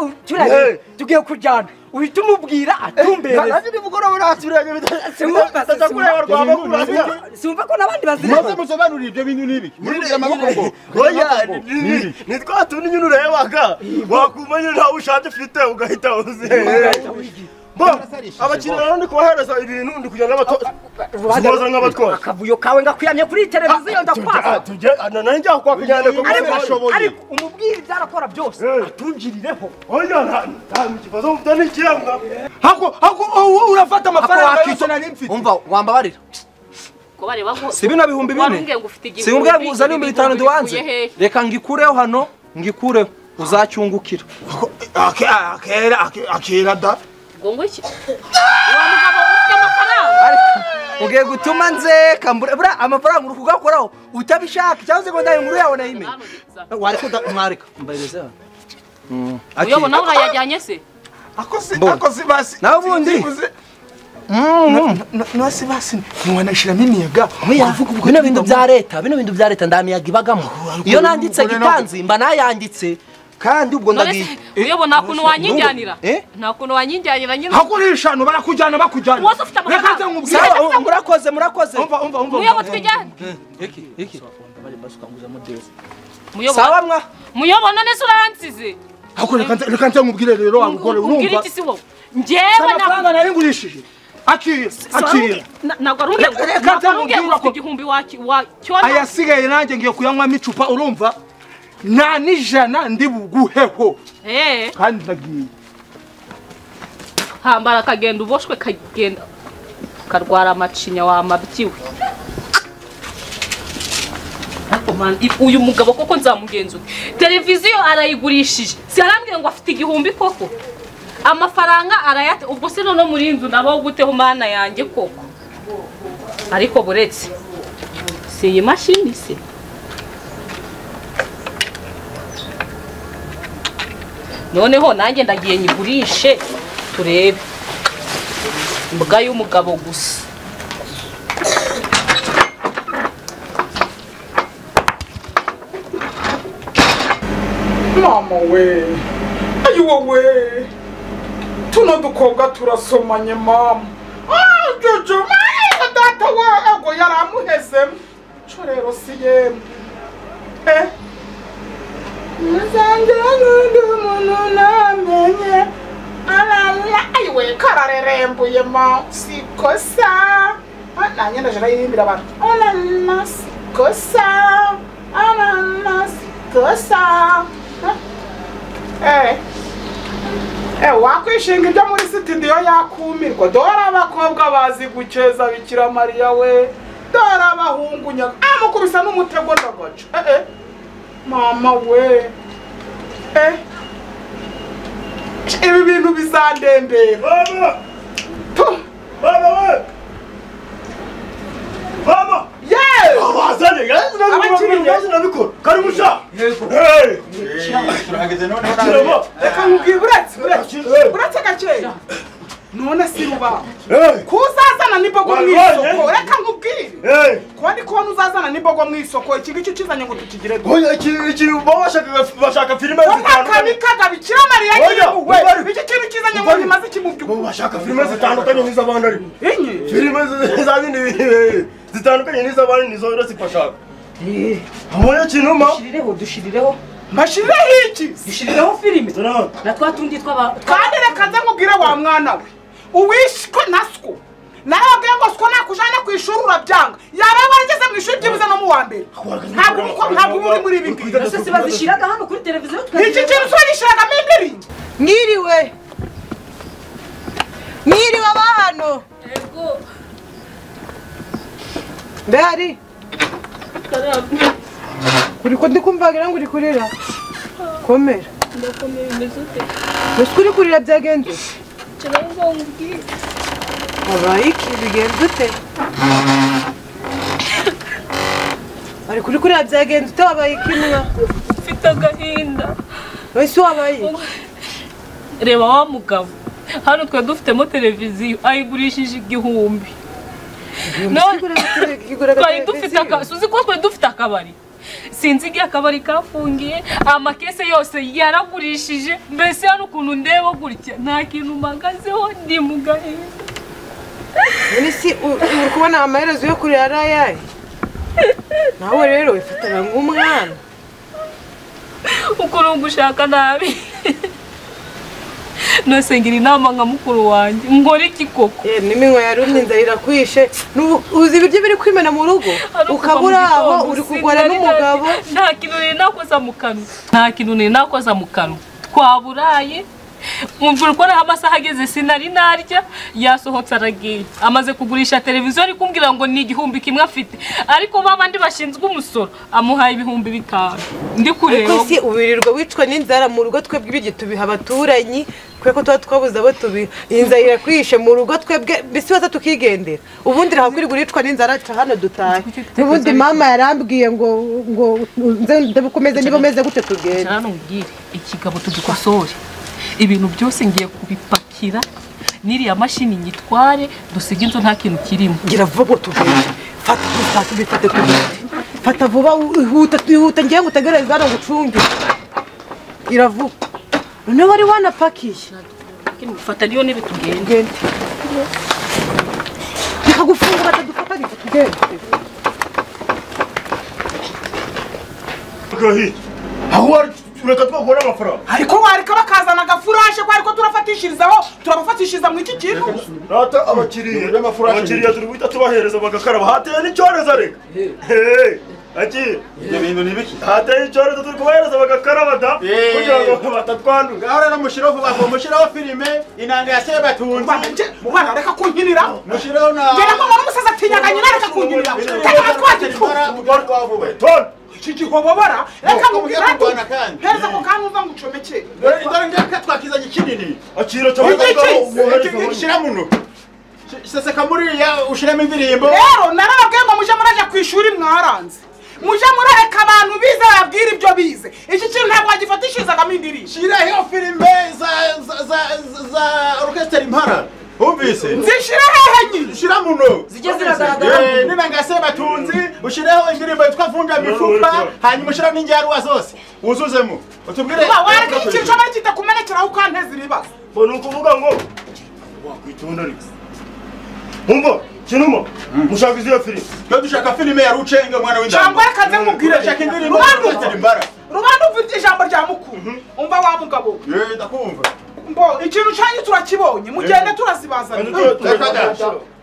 Tugiye kujyana. Uhita umubwira atumbereze. Nanjye nimugoroba urasubiranye ndakureba rwaba. Simva ko nabandi bazireba. Maze musobanurire ibyo bintu nibi. Muri amaboko ngo. Oya ni twatundi nyine urebaga. Wakumenya nta ushaje ufite ugahita uzi. Abakiriya rero ndi kubahereza ibintu ndi kujyana n'abatwaza nk'abatwaza. Akavuyo kawe ngakwiyamye kuri televiziyo ndakwasa. Tujye nanjye njya kwakujyana ko ariko umubwire ibyo arakora byose atungirireho. Oya nta kibazo mfite n'ikiranga. Hako urafata amafaranga yose nari mfite. Umva wambabarira. Si bino 4000. Si umbwira ngo uzane 5000 ndiwanze. Reka ngikureho hano ngikureho uzacyungukira. Akera da. Ngo iki? Wa mugabo ufite amafaranga. Ugiye gutuma nzeka mbura amafaranga uri kugakoraho utabishaka cyangwa se ngo ndaye inkuru yawe nayime. Wariko mwareka mbahereze hano. Uyobo nawe urayajyanye se? Akoze basi. Nawe ubundi. Nasi basi ntiwanashiramo imiyaga. Bino bintu bya leta, bino bintu bya leta ndamiyaga ibagamo. Iyo nanditse gitanzi mba nayanditse. Kandi ubwo ndagiye. Uyobo nta kuntu wanyijyanira. Nta kuntu wanyijyanira nyine. Hakurishano barakujyana bakujyana. Wose ufite amafaranga. Sawa murakoze. Umva. Muyobo twijyane. Iki. Sawa mwa. Muyobo none se uransize. Hako reka nze nkubwire rero wa mugore urumva. Ubwire iki si wowe? Njyewe amafaranga nari ngurishije. Akira. Ntabwo ari ufite igihumbi wa cyona. Ayasigaye nanjye ngiye kuyanywamo icupa urumva. Nta n'ijana ndi buguheho. Kandi ndagiye. Hambara kagenda uboshwe kagenda. Ukarwara amacinya wa mabyiwe. Uyu mugabo koko nzamugenzura. Televiziyo arayigurishije. Si arambwira ngo afite igihumbi koko. Amafaranga arayate ubwo se none muri inzu nabo guteho mana yanjye koko. Ariko buretse. Si iyi mashini se. Noneho nanjye ndagiye nyigurishe turebe. Imbwa y'umugabo gusa. Mama we, ayiwe we, tuno dukobwa turasomanye mama. Ah, Jojo, mama data we ego yaramuhezemo. Cyo rero si yemwe. Nzange n'undi muntu namenye. Alala, ayiwe kararerembuye ma sikosa. Nanjye ndaje naririmbira abantu. Alala sikosa. Alala sikosa. Wakwishinga ibyo muri studio yakumirwa. Dore abakobwa bazi gukeza Bikira Mariya we. Dore abahungu nyaga. Amukubisa n'umutego ndagaca. Mama we. Ibi bintu bizandembera. Mama. Mama we. Mama. Yes. Abazanye yazi nabikora. Karimusha. Yego. Turahageze none. Reka nkubwire uretse gakeya. None si ruba. Kuzazana n'imbogo mu isoko. Reka nkubwire. Ko ndi kubona uzazana n'imbogo mu isoko iki ngiki ukizanye ngo tukigire. Oya iki bashaka filime zitandukanye. Akabikaga Bikira Mariya nyiriwe. Iki kintu kizanye ngo bimaze iki mu by'ukuri. Bashaka filime zitandukanye n'iz'abandi ariko. Inyi. Filime z'abandi zitandukanye n'iz'abandi nizo rero sipashaka. Hamwe kinuma. Dushirireho. Mbashirireho iki? Dushirireho filime. Na twa tundi twaba. Kandi reka nze nkubwire wa mwana we. Uwishwe na siko narababwiye ngo siko nakujana ku ishuri urabyanga yaba warageze mu ishuri byibuze no mu wa mbere ntabwo uri muri ibi ngibi nose bazishiraga hano kuri televiziyo iki kintu bagishiragamo indirimbo. Mwiriwe mwiriwe abahano. Yego mbehari uri ko ndikumvagira ngo uri kurira komera. Ndakomeye bimeze ute? Mbese uri kurira byagenze? Wabaye iki bigenze ute? Ariko uri kurira byagenze ute wabaye iki mwa? Mfite agahinda. Wese wabaye? Reba wa mugabo. Hano twe dufitemo televiziyo ayigurishije 1000. None twari dufite uzi ko twe dufite akabari. Sinzi igihe akabari kafungiye amakese yose yaragurishije mbese hano ukuntu ndeba gutya nta kintu mpagazeho ndi mu gahinda. None si uri kubona amaherezo yo kurira ari ayahe? Nawe rero wifatana nk'umwana. Uko uri gushaka nabi. Nose ngira inama nka mukuru wanjye ngora iki koko? N'iminwa yarumye inzara irakwishe. Uzi ibiryo biri kwimena mu rugo ukabura aho uri kugora n'umugabo. Nta kintu nari nakoza mu kanwa. Nta kintu nari nakoza mu kanwa. Twaburaye umvura uko amasaha ageze sinari narya yasohotse aragiye. Amaze kugurisha televiziyo ari kumbwira ngo ni 1000 afite. Ariko babandi bashinzwe umusoro amuhaye 5000. Ndi kureba. Ariko si ubirirwa wicwa n'inzara mu rugo twebwe ibiryo tubiha abaturanyi kubera ko tuba twabuze abo tubiha. Inzara irakwishe mu rugo twebwe mbese baza tukigendera. Ubundi rahakwirwa uricwa n'inzara ca hano dutahe. Ubundi mama yarambwiye ngo nze ndabukomeze niba meze gute tugende. Hano mbwire ikigabo tugikosore. Ibintu byose ngiye kubipakira n'iriya mashini nyitware dusige inzu nta kintu kirimo. Gira vuba tugende. Fata bifate tugende. Fata vuba ihuta ngiye ngutegereza hano ngucunge. Iravuga. None wari wanapakiye. Fata niyo nibe tugende. Reka gufunga batadufata reka tugende. Aho ureka twakora amafaranga. Ariko wareka bakazana agafurashe ko ariko turafatishirizaho turabafatishiriza mu iki kintu. Rata abakiriya turi guhita tubahereza bagakaraba hateye n'icyorezo reka. Aki ibyo bintu ni biki? Hateye icyorezo turi kubahereza bagakaraba da kugira ngo batatwandura. Ngaho rero mushiraho vuba vuba, mushiraho filime inanga ya Sebatunzi. Mwana reka kunkinira. Mushiraho na Ngera ngo umusaza atinyaga nyina reka kunkinira. Ton. Iki gihobobora reka nkubwire kurwana kandi. Hereza ko kandi uva ngucomeke. Dore ngaka twakizanye kinini. Akira cyo shira muno. Seseka muriya ushiremo indirimbo. Rero narababwiye ngo muje muraje ku ishuri mwaranze. Muje murareka abantu bize babwira ibyo bize. Iki kintu ntabwo wagifatishirizagamo indirimbo. Shiraho filime za orchestre Impara. Umvise? Nzishira hehe nyine? Shira muno. Zijye ziragaragara. Ninanga Sebatunzi ushireho indirimbo yitwa Vunja Mifupa, hanyuma ushira n'injyaruwa zose. Uzuzemo. Utubwire. Wareka ikintu cyaba kitakumenekeraho ukanteza ibibazo. Bo nukuvuga ngo wakwitonda ariko. Umva, kinuma, mushaka iziyo filime. Yo dushaka filime ya Rucenga mwana w'indamba. Cyangwa reka nze nkubwire dushaka indirimbo ya Impara. Rubanda umva ijambo rya mukuru. Umva wa mugabo. Ndakumva. Mbo ikintu cyanyu turakibonye mugende turazibazana.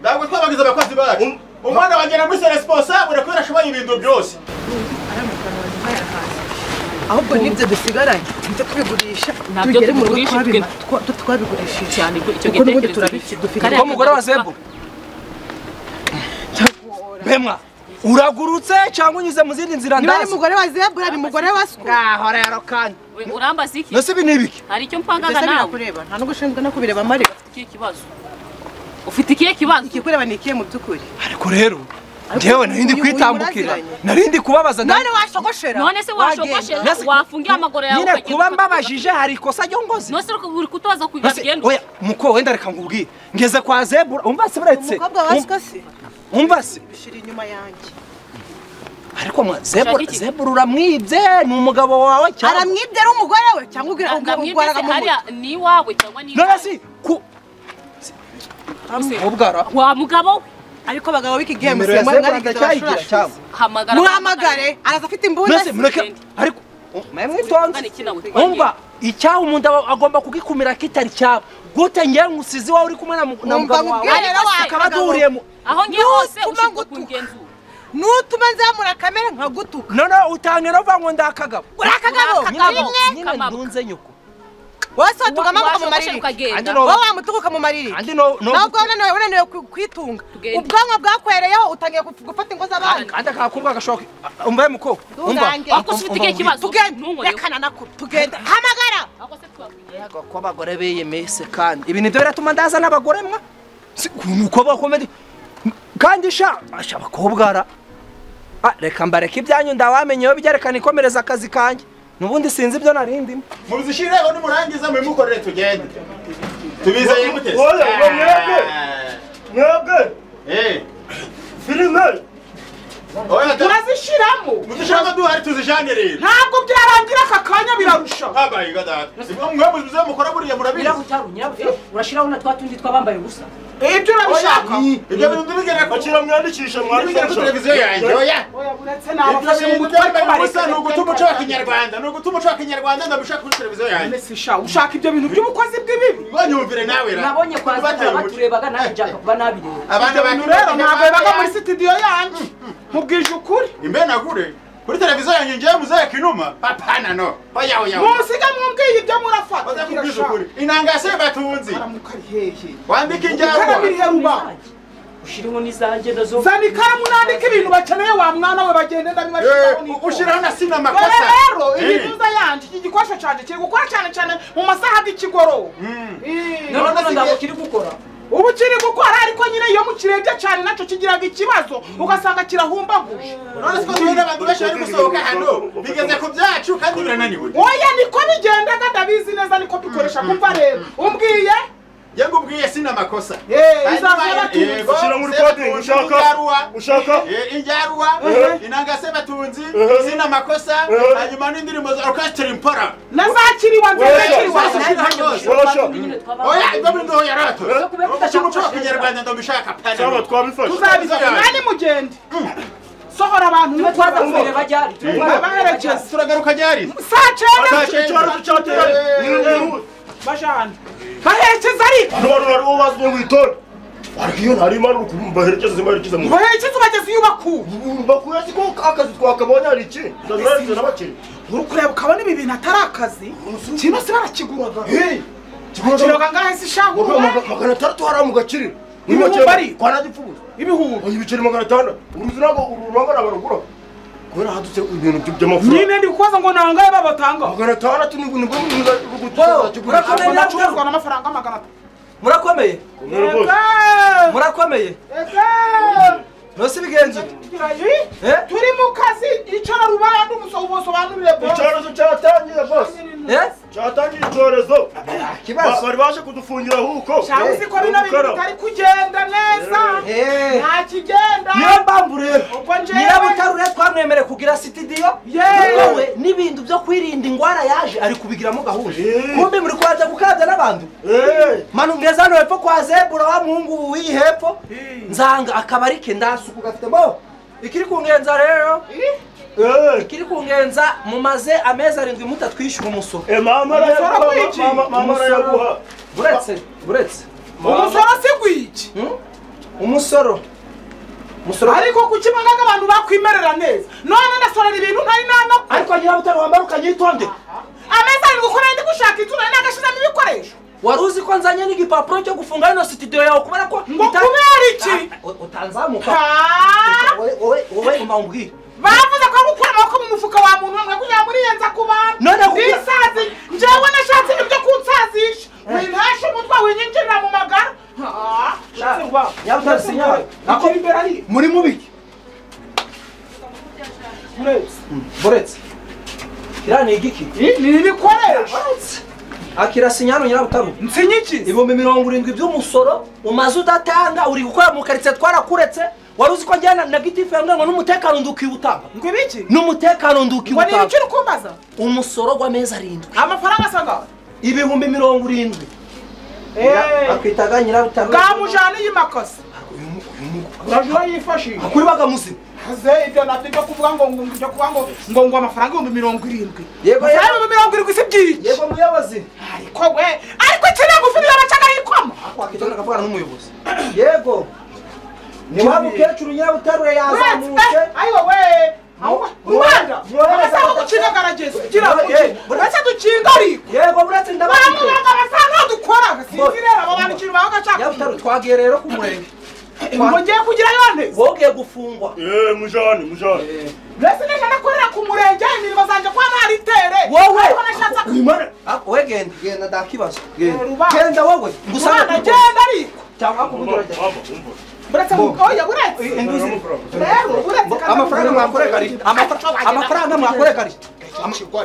Ntabwo twabagize abakozi bacu. Umwana wanjye muri responsable kubera ashoboye ibintu byose. Ahubwo nibyo dusigaranye tujye kubigurisha tugere mu rugo twabigurishije cyane icyo gitekerezo dufite. Ko mugore wa Zebu Bemwa uragurutse cyangwa unyuze mu zindi nzira ndazi. Niba ari mugore wa Zebura ni mugore wa Suku. Ngaho rero kandi urambaza iki? Nose ibi ni ibiki? Hari icyo mpangaga nawe. Kureba nta nubwo ushinzwe no kubireba mari. Ufite ikihe kibazo? Ufite ikihe kibazo? Ikikureba ni ikihe mu by'ukuri? Ariko rero njyewe narindi kwitambukira, narindi kubabaza. None washogoshera. None se washogoshera wafungiye amagoro yawe ukagenda. Nyine kuba mbabajije hari ikosa ryo ngozi. None se uri kutubaza kugenda. Oya muko wenda reka ngubwire. Ngeze kwa Zebura umva se buretse. Umukobwa wa Suku se. Umva se. Bishira inyuma yanjye. Ariko mwa Zebura uramwibye ni umugabo wawe cyangwa aramwibye ari umugore we cyangwa ugwaraga mu mutwe ni wawe cyangwa ni none si ku ubwara wa mugabo we. Ariko abagabo b'iki gihe musema hamagara muhamagare araza afite imbunda se mureke ariko mwitonze umva icyaha umuntu agomba kugikumira kitari cyabo gute ngiye ngusizi wawe uri kumwe na mugabo wawe akaba duhuriyemo aho ngiye hose ushinzwe kungenzura nutuma nzamura kamera nkagutuka. None utangira uvuga ngo ndakagabo. Urakagabo nyine ndunze nyoko. Wose watugama mu mariri. Wowe wamutuka mu mariri. Ntabwo unaniwe kwitunga. Ubwanwa bwakwereyeho utangiye gufata ingo z'abandi. Kandi akakubwa gashoka. Umva muko. Umva. Ako ufite ikihe kibazo? Tugende. Rekana nako. Tugende. Hamagara. Yego ko abagore biyemese kandi. Ibi nibyo biratuma ndaza n'abagore mwa. Nuko bakomedi. Kandi sha abakobwa ara. Reka mbareke ibyanyu ndawamenye byerekana ikomereza akazi kanjye. Nubundi sinzi ibyo narindimo. Muzishireho nimurangiza mubimukorere tugende. Tubizeye gute? Oya mwebwe. Mwebwe. Filime. Oya turazishiramo. Muzishiramo duhari tuzijane rero. Ntabwo byarangira aka kanya birarusha. Habaye gadata. Mwe muzize mukora buriya murabizi. Nyirabucyaru urashiraho na twatundi twabambaye ubusa. Ibyo urabishaka. Ibyo bintu bigera ko akira mwandikisha mwandikisha kuri televiziyo yanjye. Oya. Oya buretse nabafashe mu gutwara ubusa ni uguta umuco wa Kinyarwanda, ni uguta umuco wa Kinyarwanda ndabishaka kuri televiziyo yanjye. Nese sha ushaka ibyo bintu by'ubukozi bw'ibibi. Mwanyumvire nawe ra. Nabonye kwa baturebaga nawe nshaka kuba nabireba. Abandi bantu rero ntabwo baga muri studio yanjye. Mubwije ukuri. Imbe nagure kuri televiziyo yanjye ngiye muzaye kinuma. Papana no. Oya oya. Musiga mumbwiye ibyo murafata. Oza kubwije ukuri. Inanga Sebatunzi. Aramuka ari hehe. Wandika injyarwa. Ushiriho n'izanjye nazo. Zana ikaramu nandika ibintu bakeneye wa mwana we bagende ndabibashiraho. Ushiraho na sina makosa. Rero ibiduza yanje iki gikoresho canje kiri gukora cyane cyane mu masaha y'ikigoro. None ndabo kiri gukora. Ubu kiri gukora ariko nyine iyo mukirebye cyane nacyo kigiraga ikibazo ugasanga kirahumbaguje. None siko tubona abantu benshi bari gusohoka hano bigeze ku byacu kandi birananiwe. Oya niko bigendaga ndabizi neza niko bikoresha kumva rero umbwiye Yangu ubwiye sina makosa. Ushyira muri coding ushaka ushaka injaruwa inanga Sebatunzi sina makosa hanyuma n'indirimbo za orchestre Impara. Nazakiriwa nzakiriwa. Oya ibyo bintu yarato. Umuco wa Kinyarwanda ndabishaka pana. Sawa twabifashe. Tuzabifasha nani mugende. Sohora abantu tube twaza kubireba ryari. Baherekeza turagaruka ryari. Saa 9 bajana. Baherekeza ariko. Hano bantu bari ubazwe witonde. Ariko iyo ntari imana uri kumbaherekeza zimaherekeza mu. Baherekeza ubageze ntazi iyo bakuye. Bakuye siko akazi twakabonye ari iki? Tuzaretse n'abakire. Uri kureba ukabona ibi bintu atari akazi. Kino se barakiguraga. Kiguraga ngahe se shahu? 600 haramu gakirira. Ibihumbi kwa nagipfubuza. Ibihumbi. Ibiceri 600. Uruzi nago ururanga nabarugura. Kubera hadutse ibintu by'amafaranga. Nyine ndi kubaza ngo nangaye babatanga. 600 ni nibwo muracuruzwa n'amafaranga 600. Murakomeye? Murakomeye? Nose bigenze turi mu kazi icara rubanda umusobanurire boss. Icyorezo cyatangiye boss. Cyatangiye icyorezo. Kibazo. Bari baje kudufungira huko. Shabuzi ko bino bintu bitari kugenda neza. Nta kigenda. Niyo mpamvu rero. Nyirabutarure twamwemere kugira studio. Wowe n'ibintu byo kwirinda ingwara yaje ari kubigiramo gahunda. Kumbe muri kwaza gukabya n'abantu. Manu ngeza hano hepfo kwa Zebura wa muhungu w'iyi hepfo. Nzanga akabari ke ndasuku gafite bo. Ikiri kungenza rero. Ikiri kungenza mumaze amezi 7 mutatwishyura umusoro. Mama mama arayaguha. Buretse buretse. Umusoro si gwiki. Umusoro. Umusoro. Ariko kuki bangaga abantu bakwimerera neza. None ndasorera ibintu ntari nana. Ariko nyirabutare wambara ukanyitonde. Amezi 7 gukora ndi gushaka inzu nari nagashizamo ibikoresho. Waruzi ko nzanye n'igipapuro cyo gufunga ino studio yawe kubera ko ngo kubera iki? Utanzamuka. Wowe wowe umambwira. Bavuze ko gukura amaboko mu mufuka wa muntu ngo kugira muri yenza ku bantu. None ndisazi njyewe nashatse ibyo kunsazisha. Wintashe umutwe winyinjirira mu magara. Nyabutare sinyara. Nako imbere ari muri mubiki. Buretse. Buretse. Kira ni igiki? Ni ibikoresho. Akira sinyano nyirabutaru. Nsinyiki? 70,000 by'umusoro umaze udatanga uri gukora mu karitse twarakuretse. Waruzi ko njyana na gitifu yambwiye ngo n'umutekano ndukiwutanga. Ngo ibiki? N'umutekano ndukiwutanga. Ngo ni ibiki ukumbaza? Umusoro gw'amezi 7. Amafaranga asaga 70,000. Bakwitaga nyirabutaru. Gamujana yimakase. Urajura yifashisha. Kuri bagamuzi. Haze ibyo nabyo byo kuvuga ngo ngo kuvuga ngo ngo ngo amafaranga 70,000. Yego 70,000 si byiki. Yego muyobozi. Ariko we ariko kina gufirira abacaga yikoma. Wakitona kavugana n'umuyobozi. Yego. Ni wa mukecuru nyirabutarure yazamutse. Ayiwa we. Rubanda. Abasanga gucinga garageze. Gira buretse ducinga ariko. Yego buretse ndabafite. Abasanga dukora sinzi rero abo bantu kintu bagashaka. Nyirabutarure twagiye rero ku murenge. Ngo ngiye kugira yone. Wogiye gufungwa. Mujane mujane. Mbese neje ndakorera ku murenge imirimo zanje kwa naritere. Wowe. Ariko nashatse imana. Wowe genda genda ndakibazo. Genda. Genda wowe. Gusa genda ariko. Cyangwa kubudura. Buretse oya buretse. Rero buretse amafaranga mwakoreka ari. Amafaranga mwakoreka ari.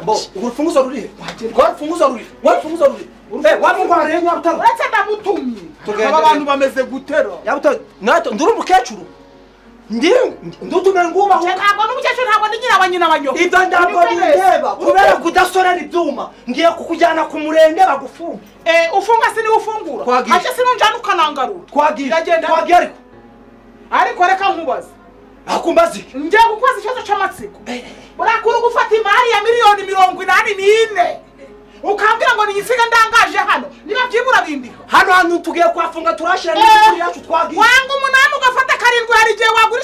Bo urufunguzo rurihe? Rwa rufunguzo ruri. Wa rufunguzo ruri. Wamugware nyabutaro. Uretse ndamutumye. Aba bantu bameze gutera. Nyabutaro nato nduri umukecuru. Ndi ndutume ngubaho. Ntabwo n'umukecuru ntabwo ndi nyina wa nyina wa nyoko. Ibyo ntabwo bindeba kubera kudasorera ibyuma. Ngiye kukujyana ku murenge bagufunga. Ufunga si niwe ufungura. Aje sinunjana ukanangarura. Twagiye. Twagiye ariko. Ariko reka nkubaze. Akumbazi. Ngiye kukubaza ikibazo cy'amatsiko. Urakuru gufata imari ya 84,000,000. Ukambwira ngo niyisiga ndangaje hano. Niba byibura bindika. Hano hantu tugiye kwafunga turashira n'imuri yacu twagiye. Wanga 8 ugafata 7 hari igihe wagura